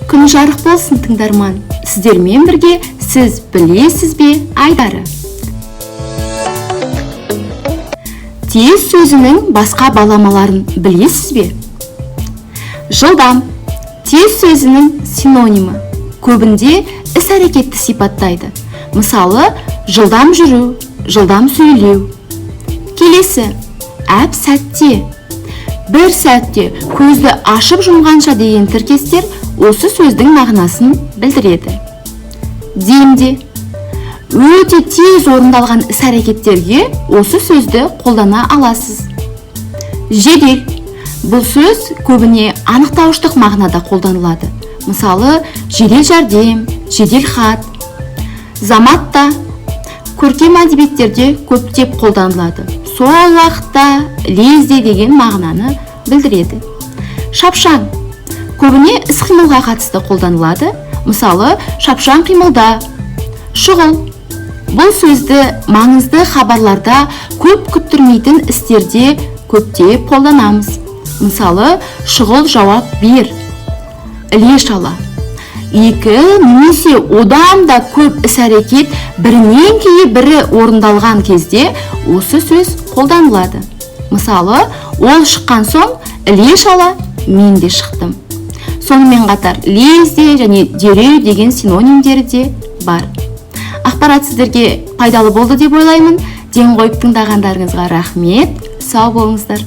Күн жарық болсын, тыңдарман! Сіздермен бірге «Сіз білесіз бе» айдары. Тез сөзінің басқа баламаларын білесіз бе? Жылдам. Тез сөзінің синонимі. Көбінде іс-әрекетті сипаттайды. Мысалы, жылдам жүру, жылдам сөйлеу. Келесі, әп сәтте. Бір сәтте, көзді ашып жұмғанша деген тіркестер осы сөздің мағынасын білдіреді. Демде. Өте тез орындалған іс-әрекеттерге осы сөзді қолдана аласыз. Жедел. Бұл сөз көбіне анықтауыштық мағынада қолданылады. Мысалы, жедел жәрдем, жедел хат. Заматта. Көркем әдебиеттерде көптеп қолданылады. Сол уақытта, лезде деген мағынаны білдіреді. Шапшаң. Көбіне іс-қимылға қатысты қолданылады. Мысалы, шапшаң қимылда. Шұғыл. Бұл сөзді маңызды хабарларда, көп күттірмейтін істерде көптеп қолданамыз. Мысалы, шұғыл жауап бер. Іле шала. Екі немесе одан да көп іс-әрекет бірінен кейін бірі орындалған кезде осы сөз қолданылады. Мысалы, ол шыққан соң іле шала мен де шықтым. Сонымен қатар лезде және дереу деген синонимдері де бар. Ақпарат сіздерге пайдалы болды деп ойлаймын. Ден қойып тыңдағандарыңызға рахмет. Сау болыңыздар.